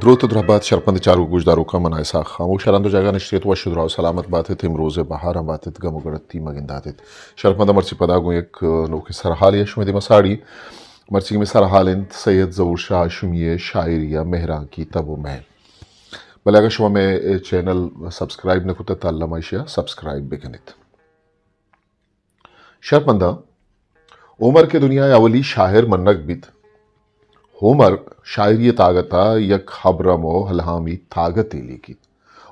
دروت و درہبات شرپند چاروک گوشداروکاں، من اسحاق خاموش ہر ہند و جاگہ نشتیت، وش و دراہ و سلامت باتیت، امروز بہاراں باتیت، گم و گڑتی مگنداتیت۔ شرپند مرچی پدا گوں یک نوکیں سرحالے شمئے دیما ساڑی۔ مرچی کہ مئے سرحال انت سید ظہور شاہ ہاشمی ءِ شاعری ءِ مہرانکی تب و مہر۔ بلے اگاں شما مئے چینل سبسکرائب نہ کتہ، تہ الما ایشی ءَ سبسکرائب بکنیت۔ شرپنداں، ہومر کہ دنیا ءِ اولی شاعر منگ بیت، ہومر شاعری ءِ تاگت ءَ یک ہبرم و الہامی تاگتے لیکیت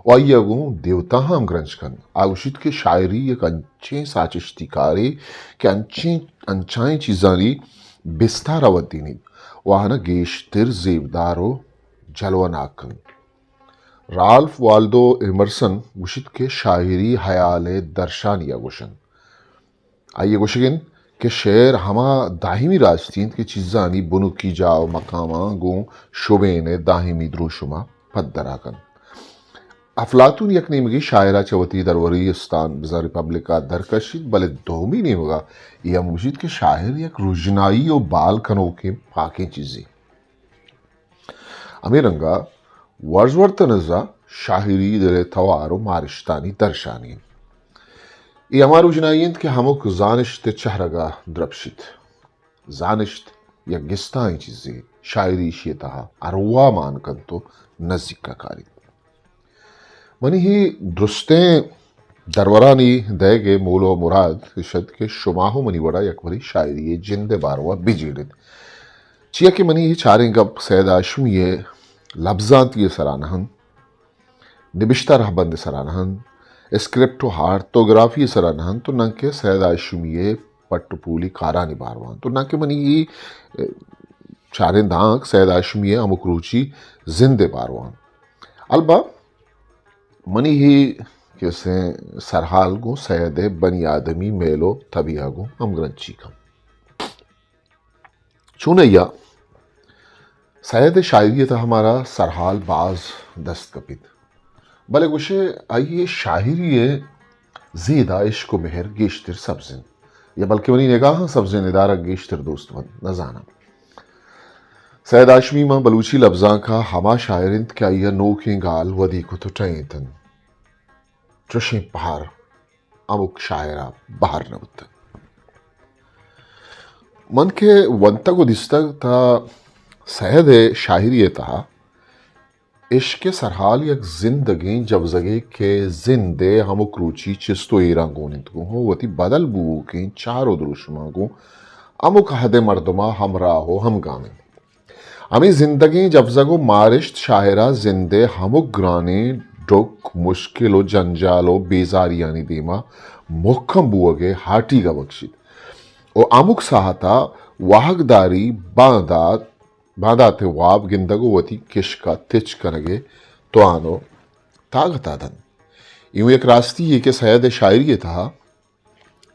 و آئی ءَ گوں دیوتاہاں ہمگرنچ کنت۔ آ گوشیت کہ شاعری یک انچیں ساچشتی کارے کہ انچیں، انچائیں چیزانی بستار ءَ ودینیت و آہاں گیشتر زیبدار و جلوہ ناک کنت۔ رالف والدو ایمرسن گوشیت کہ شاعری ہیال ءِ درشانی ءَ گوشنت۔ آئی ءِ گوشگ انت کہ شعر ہما دائمی راستی انت کہ چیزانی بنکی جاہ و مقاماں گوں شبین ءِ دائمی دروشم ءَ پدرا کنت۔ افلاطون یک نیمگے شاعر ءَ چہ وتی دروری استان بزاں ریپبلک ءَ درکشیت، بلے دومی نیمگ ءَ اے ہم گوشیت کہ شاعر یک رژنائی و بال کنوکیں پاکیں چیزے۔ ہمے رنگ ءَ ورڈزورتھ ءِ نز ءَ شاعری دل ءِ توار و مارشتانی درشانی انت۔ اے ہما رژنائی انت کہ ہمک زانشت ءِ چہرگ ءَ درپشیت۔ زانشت یک گستائیں چیزے، شاعری ایشی ءِ تہا ارواہ مان کنت و نزیک ءَ کاریت۔ منی اے درستیں درورانی دئیگ ءِ مول و مراد اش انت کہ شما ہم منی وڑا یک برے شاعری ءِ جند ءِ باروا بجیڑیت۔ چیا کہ منی اے چاریں گپ سید ہاشمی ءِ لبزانتی ءِ سرا نہ انت، نبشتہ رہبند ءِ سرا نہ انت، اسکرپٹ و آرتوگرافی ءِ سرا نہ انت، تو نہ کہ سید ہاشمی ءِ پٹ و پولی کارانی باروا انت، تو نہ کہ منی اے چاریں دانک سید ہاشمی ءِ ہمک روچی زند ءِ باروا انت۔ البت منی اے کسیں سرحال گوں سید ءِ بنی آدمی میل و تبی ءَ گوں ہمگرنچی کنت۔ چونیا سید ءِ شاعری ءِ تہا مارا سرحال باز دست کپیت، بلے گوشے آئی ءِ شاعری ءِ زید ءَ عشق و مہر گیشتر سبز انت، یا بلکہ منی نگاہاں سبزیں ندارگ گیشتر دوست بنت، نہ زاناں۔ سید ہاشمی ماں بلوچی لبزانک ءَ ہما شاعر انت کہ آئی ءَ نوکیں گال ودی کت و ٹہینت انت۔ چشیں پہر ہمک شاعر ءَ بہر نہ بوتگ۔ من کہ ونتگ و دیستگ تہ سید ءِ شاعری ءِ تہا عشق ءِ سرحال یک زندگیں جوزگے کہ زند ءِ ہمک روچی چست و ایراں گون انت گوں، ہو وتی بدل بووکیں چار و دروشماں گوں ہمک عہد ءِ مردماں ہمراہ و ہمگام انت۔ ہمے زندگیں جوزگ و مارشت شاعر ءَ زند ءِ ہمک گرانیں ڈک، مشکل و جنجال و بیزاریانی دیما مھکم بوگ ءِ ہاٹیگ ءَ بکشیت و ہمک ساہت ءَ واہگداری باندات، باندات ءِ واب گندگ و وتی کشک ءَ تچ کنگ ءِ توان و تاگت ءَ دنت۔ ایوک یک راستی یے کہ سید ءِ شاعری ءِ تہا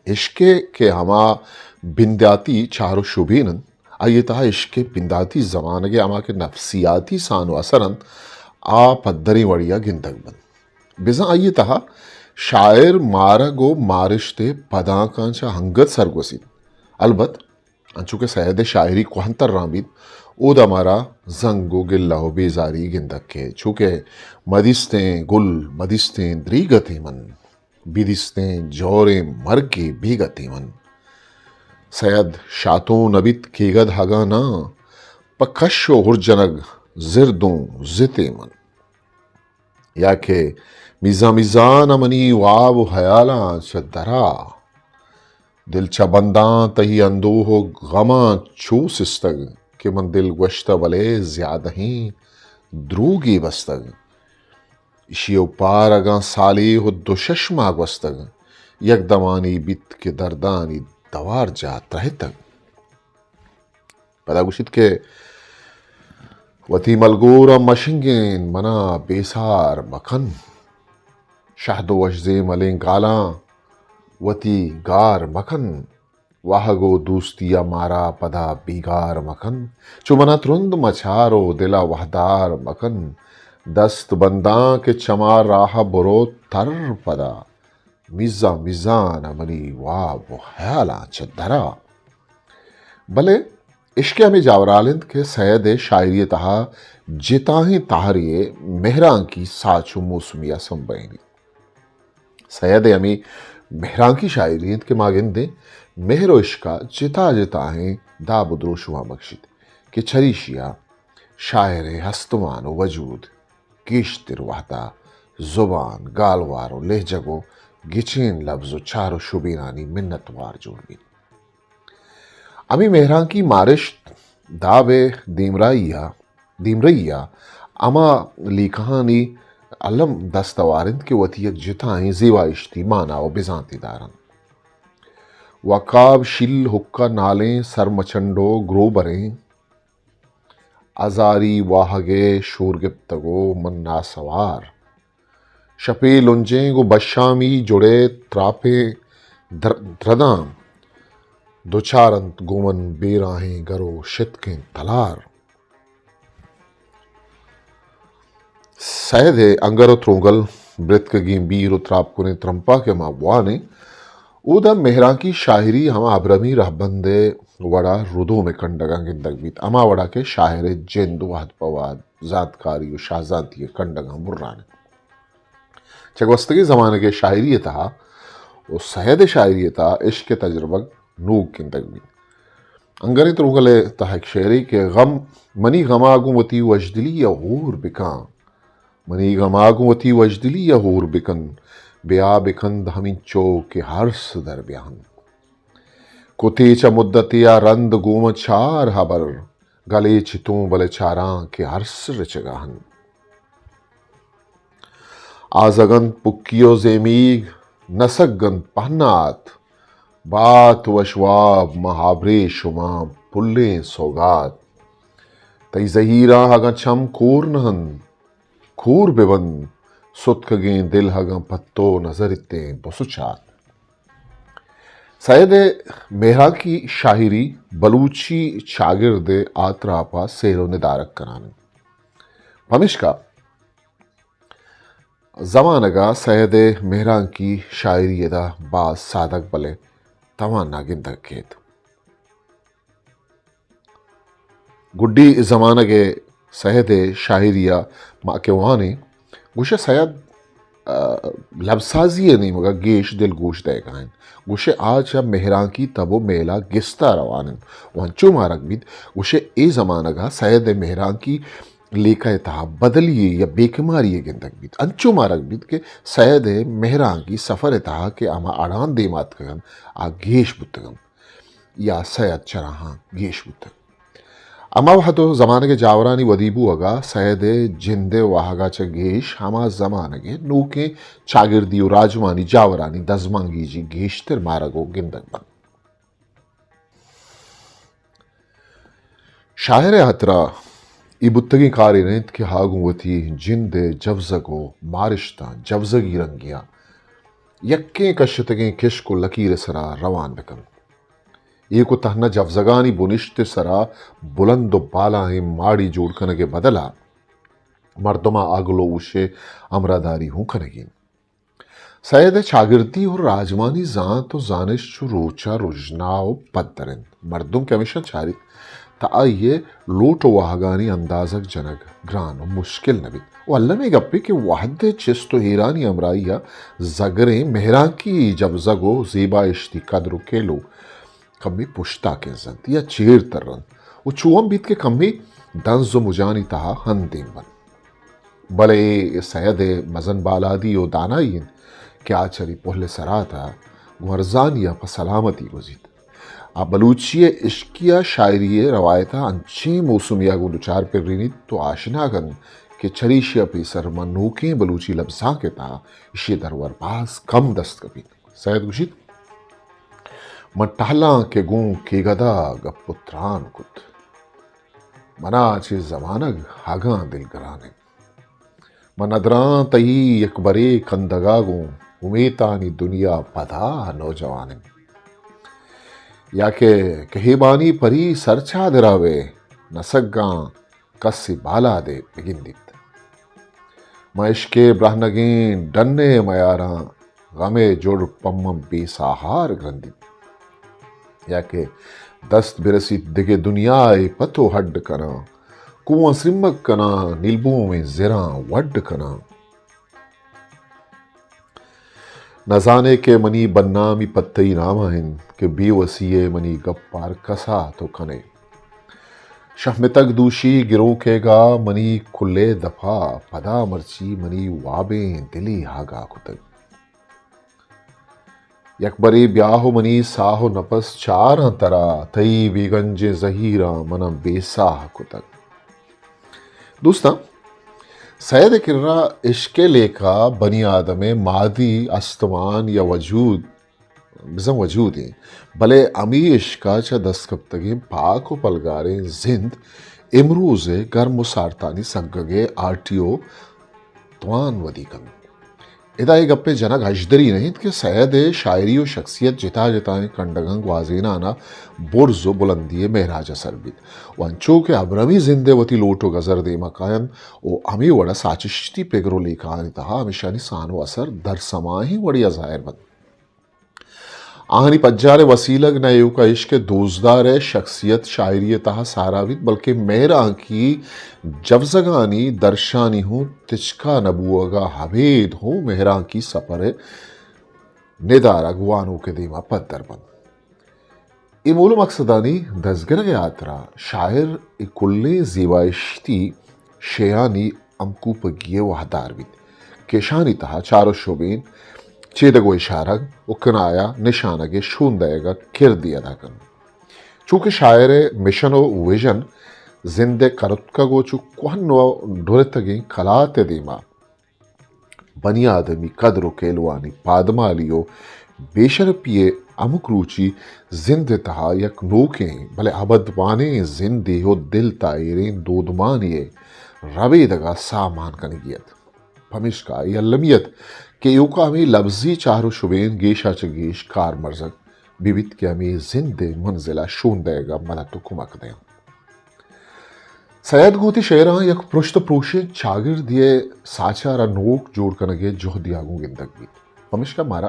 عشق ءِ کہ ہما بنداتی چار و شبین انت، آئی ءِ تہا عشق ءِ بنداتی زمانگ ءِ ہما کہ نفسیاتی سان و اثر انت، آ پدریں وڑے ءَ گندگ بنت۔ بزاں آئی ءِ تہا شاعر مارگ و مارشت ءِ پدانکاں چہ انگت سرگوزیت۔ البت انچو کہ سید ءِ شاعری کوہنتراں بیت، اودا مارا زنگ و گلہ و بیزاری گندگ کیت، چو کہ مدیستیں گل، مدیستیں دریگتیں من۔ بدیستیں جوریں مرگے بیگتیں من۔ سید شاتون نہ بیت کیگد ہگاں ناں، پہ کش و ہرجنگ زردوں زتیں من۔ یا کہ میزان میزان ءَ منی واب و حیالاں چہ درا، دل چہ بنداں تئی اندوہ و غماں چو سستگ کہ من دل گوشتہ بلے زیادہیں دروگے بستگ۔ ایشی ءَ پار اگاں سالے و دو شش ماہ گوستگ، یک دمانے بیت کہ دردانی دوار جاہ ترہتگ۔ پدا گوشیت کہ وتی ملگوراں مشنگین، منا بیسار مکن۔ شہد و وشزیملیں گالاں وتی گار مکن۔ واہگ و دوستی ءَ مارا پدا بیگار مکن۔ چو منا ترند مچار و دل ءَ وہدار مکن۔ دست بنداں کہ چما راہ برو تر پدا، میزان میزان ءَ منی واب و حیالاں چہ درا۔ بلے عشق ءِ ہمے جاورال انت کہ سید ءِ شاعری ءِ تہا جتاہیں تہرے ءِ مہرانکی ساچ و موسمی ءَ سمبہینیت۔ سید ءِ ہمے مہرانکی شاعری انت کہ ما گندیں مہر و عشق ءَ جتا جتاہیں داب و دروشماں بخشیت کہ چریشی ءَ شاعر ءِ ہستمان و وجود گیشتر وہدا زبان، گالوار و لہجگ و گچین لبز و چار و شبینانی منتوار جوڑ بیت۔ ہمے مہرانکی مارشت داب ءِ دیمرائی ءَ، دیمرئی ءَ ہما لیکہانی الم دست ہوار انت کہ وتی یک جتائیں زیبائشتی مانا و بزانتے دارنت۔ وقاب شیل حقہ نالیں سرمچنڈ و گروبریں، ہزاری واہگ ءِ شور گپتگ و من ناسوار۔ شپے لنجیں گوں بشامی جڑے تراپیں در-، درداں، دوچار انت گوں من بیراہیں گر و شتکیں تلار۔ سید ءِ انگر و ترونگل برتکگیں بیر و تراپ کنیں ترمپا کہ ما بوانیں، اودا مہرانکی شاعری ہما ابرمی رہبند ءِ وڑا ردوم ءِ کنڈگاں گندگ بیت، ہما وڑا کہ شاعر ءِ جند وہد پہ وہد زانتکاری و شاہزانتی ءِ کنڈگاں بران انت۔ چہ گوستگیں زمانگ ءِ شاعری ءِ تہا و سید ءِ شاعری ءِ تہا عشق ءِ تجربگ نوک گندگ بیت۔ انگریں تروگل ءِ تہا یک شعرے کہ غم، منی غما گوں وتی وشدلی ءَ ہور بکن، منی غما گوں وتی وشدلی ءَ ہور بکن، بیا بکند ہمینچو کہ ہرس در بیاہن۔ کتے چہ مدتے ءَ رند گوں من چار ہبر، گلے چتوں بلے چاراں کہ ہرس رچگا ہن۔ آزگ انت پکی و زیمیگ، نسگ انت پہنات، بات وش واب ماں ہابرے شما پلیں سوگات۔ تئی زہیراں اگاں چم کور نہ انت، کور بہ بند، ستکگیں دل اگاں پہ تو نظر اتیں بسچات۔ سید ءِ مہرانکی شاعری بلوچی چاگرد ءِ آتراپ ءَ سیل و ندارگ کنان انت۔ پمیشکا زمانگ ءَ سید ءِ مہرانکی شاعری ادا باز سادگ بلے توانا گندگ کیت۔ گڈی زمانگ ءِ سید ءِ شاعری ءَ ما کہ وانیں، گوشے سید، آ، لبسازی ءِ نیمگ ءَ گیش دلگوش دئیگا انت۔ گوشے آ چہ مہرانکی تب و میل ءَ گستا روان انت و انچو مارگ بیت، گوشے اے زمانگ ءَ سید ءِ مہرانکی لیکہ ءِ تہا بدلی یے یا بے کماری یے گندگ بیت۔ انچو مارگ بیت کہ سید ءِ مہرانکی سفر ءِ تہا کہ ہما اڑان دیم ءَ آتکگ انت، آ گیش بوتگ انت۔ یا سید چراہاں گیش بوتگ۔ ہما وہد و زمانگ ءِ جاورانی ودی بوہگ ءَ سید ءِ جند ءِ واہگ ءَ چہ گیش ہما زمانگ ءِ نوکیں چاگردی و راجمانی جاورانی دزمانگیجی گیشتر مارگ و گندگ بنت۔ شاعر ءِ ہاترا اے بوتگیں کارے نہ انت کہ آ گوں وتی جند ءِ جوزگ و مارشتاں جوزگی رنگیاں یکیں کشتگیں کشک و لکیر ءِ سرا روان بہ کنت۔ ایوک و تہنا جوزگانی بنشت ءِ سرا بلند و بالاہیں ماڑی جوڑ کنگ ءِ بدل ءَ مردماں اگل و ہوش ءِ ہمراہداری ہوں کنگی انت۔ سید ءِ چاگردی و راجمانی زانت و زانش چو روچ ءَ رژنا و پدر انت۔ مردم کہ ہمیشاں چاریت، تہ آئی ءِ لوٹ و واہگانی اندازگ جنگ گران و مشکل نہ بیت۔ و المی گپے کہ وہد ءِ چست و ایرانی ہمراہی ءَ زگریں مہرانکی جبزگ و زیبائشتی قدر و کیلو کمے پشتا کنزنت یا چیر ترنت و چو ہم بیت کہ کمے دنز و مجانی تہا ہندیم بنت۔ بلے اے سید ءِ مزن بالادی و دانائی انت کہ آ چری پہل سرات ءَ گوں ارزانی ءَ پہ سلامتی گوزیت۔ آ بلوچی ءِ عشقی ءُ شاعری ءِ روایت ءَ انچیں موسمی ءَ گوں دچار پرینیت تو آشنا کنت کہ چریشی ءَ پیسر ماں نوکیں بلوچی لبزانک ءِ تہا ایشی ءِ درور باز کم دست کپیت۔ سید گوشیت، من ٹہلاں کہ گوں کیگدا گپ و تران کت۔ منا چہ زمانگ ہگاں دلگران انت۔ من ندراں تئی یک برے کندگا گوں امیتانی دنیا پدا نوجوان انت۔ یا کہ کہیبانی پری سرچادرا بے نسگاں کسے بالادے بگندیت۔ من عشق ءِ برہنگیں ڈن ءِ میاراں غم ءِ جڑ پمن بے ساہار گرندیت۔ یا کہ دست برسیت دگہ دنیائے پہ تو ہڈ کناں۔ کوہاں سرمگ کناں، نیلبومیں زراں وڈ کناں۔ نزانے کہ منی بدنامی پہ تئی ناما انت کہ بے وسی ء منی گپار کسا تو کنے۔ شہمتگ دوشی گروکیگا منی کلے دپا، پدا مرچی منی وابیں دلی ہاگا کتگ۔ یک برے بیا و منی ساہ و نپس چاراں ترا، تئی بیگنجیں زہیراں منا بے ساہ کتگ۔ دوستاں، سید ء کرا عشق ء لیکہ بنی آدم ء مادی استمان یا وجود، بزاں وجود انت، بلے ہمے عشق ء چہ دست کپتگیں پاک و پلگاریں زند امروز ء گرم و سارتانی سگگ ء آٹی و توان ودی کنت۔ ادا اے گپے جنگ ہژدری نہ انت کہ سید ء شاعری و شخصیت جتا جتائیں کنڈگاں گوازینان ء برز و بلندی ء معراج ء سر بیت و انچو کہ ابرمی زند ء وتی لوٹ و گزر دیما کاینت و ہمے وڑ ء ساچشتی پگر و لیکہانی تہا ہمیشانی سان و اثر درسماہیں وڑے ء ظاہر بنت۔ آہانی پجار ء وسیلگ نہ ایوک ء عشق ء دوزدار ء شخصیت شاعری ء تہا سارا بیت، بلکیں مہرانکی جوزگانی درشانی ہوں تچکا نہ بوہگ ء ابید ہوں مہرانکی سپر ء ندارگ وانوک ء دیما پدر بنت۔ اے مول و مقصدانی دزگرگ ء ہاترا شاعر اے کلیں زیبائشتی شیانی ہمکوپگی ء واہدار بیت کہ اشانی تہا چار و شبین، چیدگ و اشارگ و کنایہ نشانگ ء شون دئیگ ء کردے ادا کنت۔ چونکہ شاعر ء مشن و ویژن زند ء کرتکگ و چو کوہن و ڈرتگیں کلات ء دیما بنی آدمی قدر و کیلوانی پادمالی و بے شرپی ء ہمک روچی زند ء تہا یک نوکیں بلے ابدمانیں زندے و دل تاہیریں دودمانے ء ربیدگ ء ساہ مان کنگی ات۔ پمیشکا اے المی ات کہ ایوکا ہمے لبزی چہر و شبین گیشا چہ گیش کارمرزگ بہ بیت کہ ہمے زند ء منزل ء شون دئیگ ء مدد و کمک دینت۔ سید گوں وتی شعراں یک پرشت ء پروشیں چاگردے ء ساچار ء نوک جوڑ کنگ ء جہدے ء گوں گندگ بیت۔ پمیشکا مارا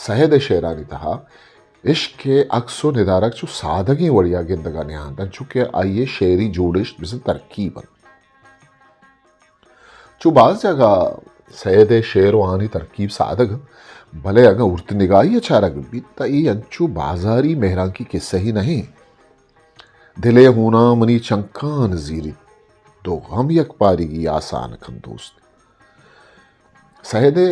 سید ء شعرانی تہا عشق ء عکس و ندارگ چو سادگیں وڑے ء گندگ ء نیاں دنت، چو کہ آئی ء شعری جوڑشت بزاں ترکیب انت۔ چو باز جاگہ سید ء شعر و آہانی ترکیب سادگ انت، بلے اگاں ارت نگاہی ء چارگ بیت، تہ اے انچو بازاری مہرانکی کسہ ہی نہ انت۔ دل ء ہوناں منی چنکان زیریت، دو غم یک پاریگی آسان کن دوست۔ سید ء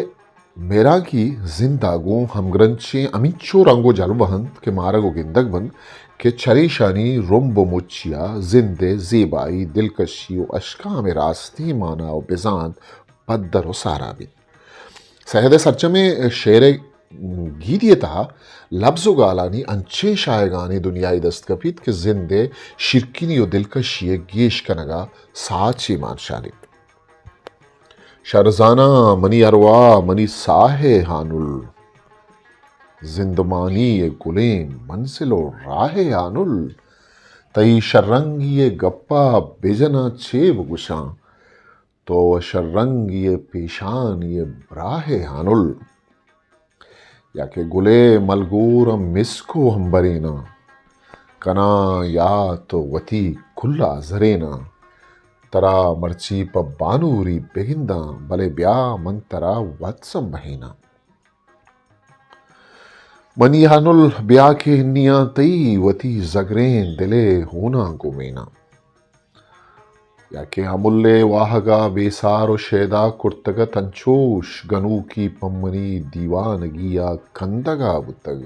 مہرانکی زند ء گوں ہمگرنچیں ہمینچو رنگ و جلوہ انت کہ مارگ و گندگ بنت کہ چریشانی رمب و مچیا زند ء زیبائی، دلکشی و اشکام ء راستیں مانا و بزانت پدر و سارا بیت۔ سید ء سرجمیں شعر ء گیدی ء تہا لبز و گالانی انچیں شاہگانیں دنیاے دست کپیت کہ زند ء شیرکنی و دلکشی ء گیش کنگ ء ساچے مان شانیت۔ شرزاناں منی ارواہ، منی ساہ ء ہانل، زندمانی ء گلیں منزل و راہ ء ہانل، تئی شررنگی ء گپا بجناں چے بگوشاں، تو و شررنگی ء پیشانی ء براہ ء ہانل۔ یا کہ گلے ملگوراں مسک و ہمبریناں، کناں یات و وتی کلا زریناں۔ ترا مرچی پہ بانوری بگنداں، بلے بیا من ترا وت سمبہیناں۔ منی ہانل بیا کہ ہنیاں تئی وتی زگریں دلے ہوناں گومیناں۔ یا کہ ہمل ء واہگ ء بے سار و شیدا کرتگ ات، انچوش گنوکی پہ منی دیوانگی ء کندگ ء بوتگ۔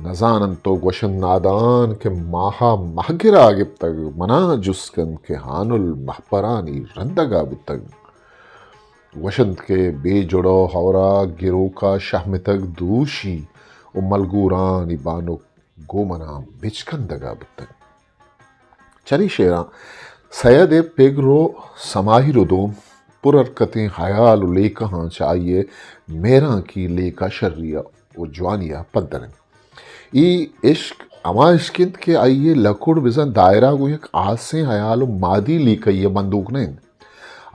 نزاننت و گوشنت نادان کہ ماہ ء مہگرا گپتگ، منا جست کنت کہ ہانل مہپرانی رندگ ء بوتگ۔ گوشنت کہ بے جڑ و ہورا گروکا شہمتگ دوشی و ملگورانی بانک گوں منا بچکندگا بوتگ۔ چنی شعراں سید ء پگر و سماہی ردوم پر حرکتیں حیال و لیکہاں چہ آئی ء مہرانکی لیکہ شری و جوانی ء پدر انت۔ ای عشق ہما عشق انت کہ آئی ء لکڑ بزاں دائرہ گوں یک آسیں حیال و مادی لیکہی ء بندوک نہ انت۔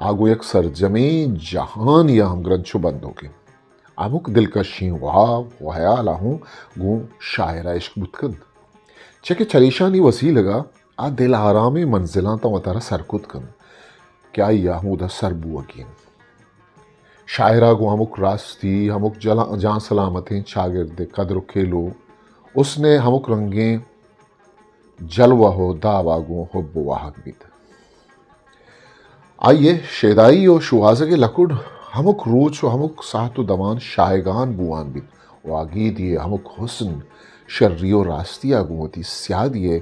آ گوں یک سرجمیں جہانے ء ہمگرنچ و بندوک انت۔ ہمک دلکشیں واب و حیال ء ہوں گوں شاعر ء عشق بوت کنت۔ چہ کہ چریشانی وسیلگ ءَ آ دل آرامیں منزلاں تاں وتارا سر کت کنت کہ آئی ءَ ہمودا سر بوگی انت۔ شاعر ءَ گوں ہمک راستی، ہمک جلا-، جان سلامتیں چاگرد ءِ قدر و کیلو، حسن ءِ ہمک رنگیں جلوہ و داب ءَ گوں حب و واہگ بیت۔ آئی ءِ شیدائی و شوہازگ ءِ لکڑ ہمک روچ و ہمک ساعت و دمان شاہگان بوان بیت و آ گیدی ءِ ہمک حسن، شری و راستی ءَ گوں وتی سیادی ءِ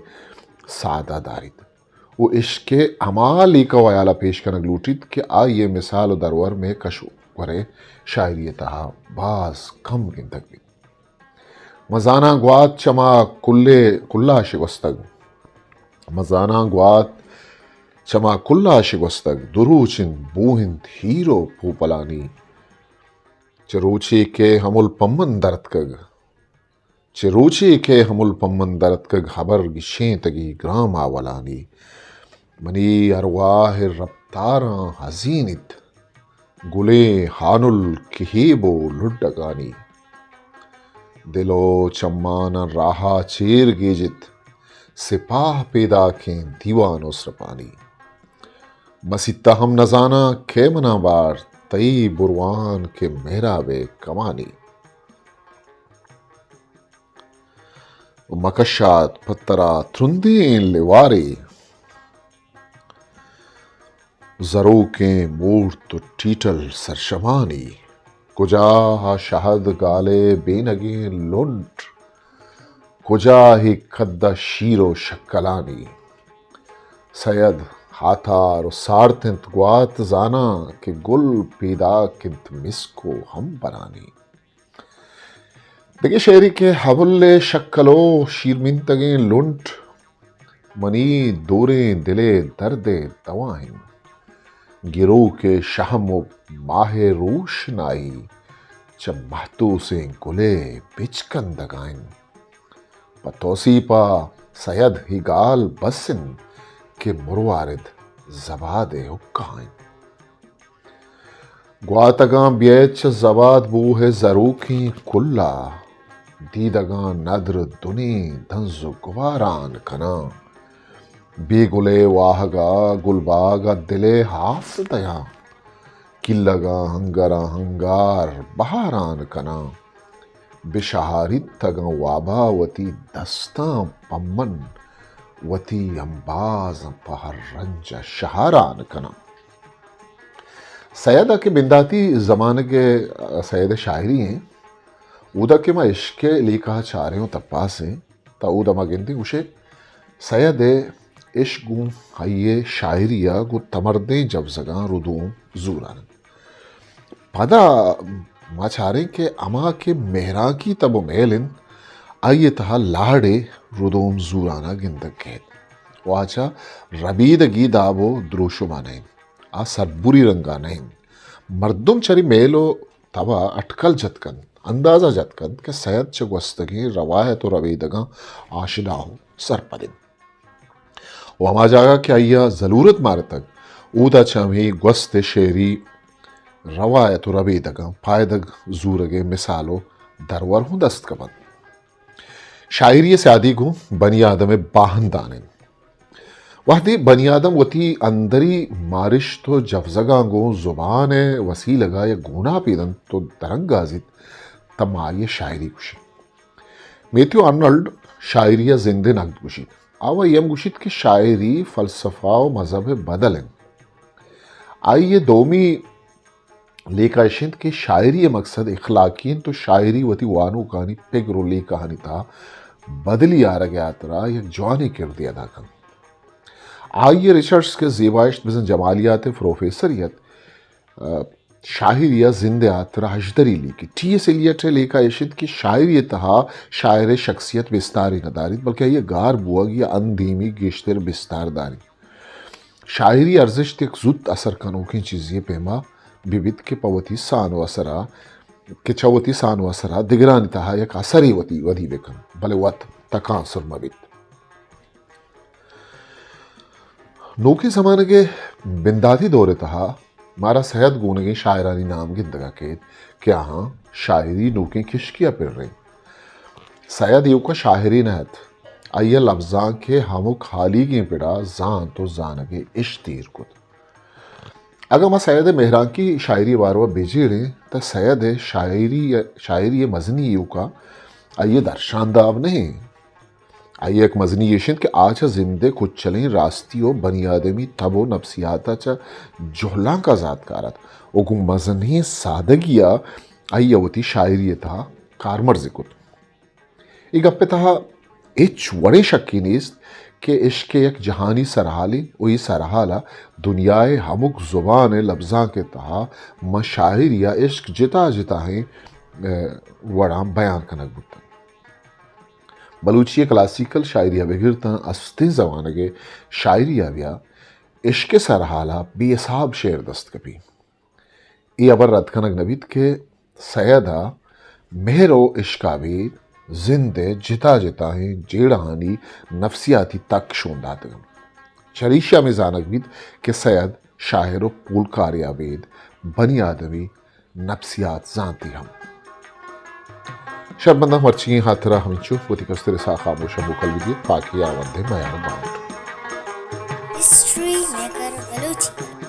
ساعت ءَ داریت و عشق ءِ ہما لیکہ و ہیال ءَ پیش کنگ لوٹیت کہ آئی ءِ مثال و درور مئے کش و گور ءِ شاعری ءِ تہا باز کم گندگ بیت۔ من زاناں گوات چہ ما کلے، کلا شگوستگ۔ من زاناں گوات چہ ما کلا شگوستگ۔ دو روچ انت بوہ انت ہیر و پوپلانی۔ چہ روچے کہ ہمل پمن درتکگ، چہ روچے کہ ہمل پمن درتکگ، ہبر گشینتگی گرام آولانی۔ منی ارواہ ءِ رپتاراں ہزینیت گلیں ہانل کہیب و لڈگانی۔ دل و چماناں راہا چیر گیجت، سپاہ پیداکیں دیوان و سرپانی۔ مسیت ءَ ہم نزاناں کئے مناں بارت، تئی بروان کہ مہراب ءِ کمانی۔ مکشات پہ ترا ترندیں لیوارے، زروکیں مورت و ٹیٹل سرشمانی۔ کجا آ شہد گالے بینگیں لنٹ، کجا ہی کد ءَ شیر و شکلانی۔ سید ہاتار و سارت انت گوات، زاناں کہ گل پیداک انت مسک و ہمبرانی۔ دگہ شعرے کہ ہبل ءِ شکل و شیرمینتگیں لنٹ منی دوریں دل ءِ درد ءِ دوا انت۔ گروک ءِ شہم و ماہ ءِ روشنائی چہ مہتوسیں گل ءِ بچکندگ ءَ انت۔ پہ توسیپ ءَ سید ای گال بس انت کہ مروارد زباد ءِ حکا انت۔ گواتگاں بیئیت چہ زباد بوہ ءِ زروکیں کلا، دیدگاں ندر دنیں دنز و گواران کناں۔ بے گل ءِ واہگ ءَ گلباگ ءَ دل ءِ ہاس دیاں، کلگاں ہنگراں ہنگار بہاران کناں۔ بہ شہاریتگاں وابا وتی دستاں پمن، وتی امبازاں پہ ہر رنج ءَ شہاران کناں۔ سید ءَ کہ بنداتی زمانگ ءِ سید ءِ شاعری ایں، اودا کہ ما عشق ءِ لیکہ ءَ چاریں و تپاسیں، تا اودا ما گندیں گوشے سید ءِ عشق گوں آئی ءِ شاعری ءَ گوں تمردیں جوزگاں ردوم زوران انت۔ پدا ما چاریں کہ ہما کہ مہرانکی تب و میل انت، آئی ءِ تہا لاڑے ردوم زورانا گندگ کیت۔ و آ چہ ربیدگی داب و دروشما نہ انت، آ سربری رنگا نہ انت۔ مردم چری میل و تبا اٹکل جت کنت، اندازہ جت کنت کہ سید چہ گوستگیں روایت و ربیدگاں آشنا و سرپد انت۔ و ہما جاگہ کہ آئی ءَ ضلورت مارتگ، اودا چہ ہمے گوست ءِ شعری روایت و ربیدگاں پائدگ زورگ ءِ مثال و درور ہوں دست کپنت۔ شاعری ءِ سیادی گوں بنی آدم ءِ باہندان انت۔ وہدے بنی آدم وتی اندری مارشت و جوزگاں گوں زبان ءِ وسیلگ ءَ یک گوناپے دنت و درانگازیت، تہ ما آئی ءَ شاعری گوشیں۔ میتھیو آرنلڈ شاعری ءَ زند ءِ نگد گوشیت۔ آ وئی ہم گوشیت کہ شاعری فلسفہ و مذہب ءِ بدل انت۔ آئی ءِ دومی لیکہ اش انت کہ شاعری ءِ مقصد اخلاقی انت و شاعری وتی وانوکانی پگر و لیکہانی تہا بدلی آرگ ءِ ہاترا یک جوانیں کردے ادا کنت۔ آئی ءِ ریچرڈز کہ زیبائشت بزاں جمالیات ءِ پروفیسرے ات، شاعری ءَ زند ءِ ہاترا ہژدری لیکیت۔ ٹی ایس ایلیٹ ءِ لیکہ اش انت کہ شاعری ءِ تہا شاعر ءِ شخصیت بستارے نہ داریت، بلکہ آئی ءِ گار بوہگ یا اندیمی گیشتر بستار داریت۔ شاعری ارزشت یک زوت اثر کنوکیں چیزے ءِ پیما بہ بیت کہ پہ وتی سان و اثر ءَ، کہ چہ وتی سان و اثر ءَ دگرانی تہا یک اثرے وتی ودی بہ کنت، بلے وت تکانسر مہ بیت۔ نوکیں زمانگ ءِ بنداتی دور ءِ تہا مارا سید گونگیں شاعرانی نام گندگ ءَ کیت کہ آہاں شاعری نوکیں کشکے ءَ پرینت۔ سید ایوک ءَ شاعرے نہ ات۔ آئی ء لبزانک ء ہمک ہالیگیں پڑا زانت و زانگ ء اش تیر کت۔ اگاں ما سید ء مہرانکی شاعری ء باروا بجیڑیں، تہ سید ء شاعری، شاعری ء مزنی ایوکا آئی ء درشان داب نہ انت۔ آئی ء یک مزنی ایش انت کہ آ چہ زند ء کچلیں راستی و بنی آدمی تب و نفسیات ء چہ جہلانک آزات کارت و گوں مزنیں سادگی ء آئی ء وتی شاعری ء تہا کارمرز کت۔ اے گپ ء تہا ہچ وڑیں شکے نیست کہ عشق یک جہانی سرحالے و اے سرحال ء دنیا ء ہمک زبان ء لبزانک ء تہا ماں شاعری ء عشق جتا جتاہیں، ء، وڑاں بیان کنگ بوتگ۔ بلوچی ء کلاسیکل شاعری ء بگر تاں استیں زمانگ ء شاعری ء بیا عشق ء سرحال ء بے حساب شعر دست کپی۔ اے ہبر رد کنگ نہ بیت کہ سید ء مہر و عشق ء بید زند ء جتا جتاہیں جیڑہانی نفسیاتی تک شون داتگ انت۔ چریشی ہمے زانگ بیت کہ سید شاعر و پولکارے ء بید بنی آدمی نفسیات زانتی ہم۔ شربنداں مرچیگیں ہاترا ہمینچو، وتی کستر ساہ خاموش ء موکل بدیت، پاکی آوندے میار بانٹ۔ History maker Balochi.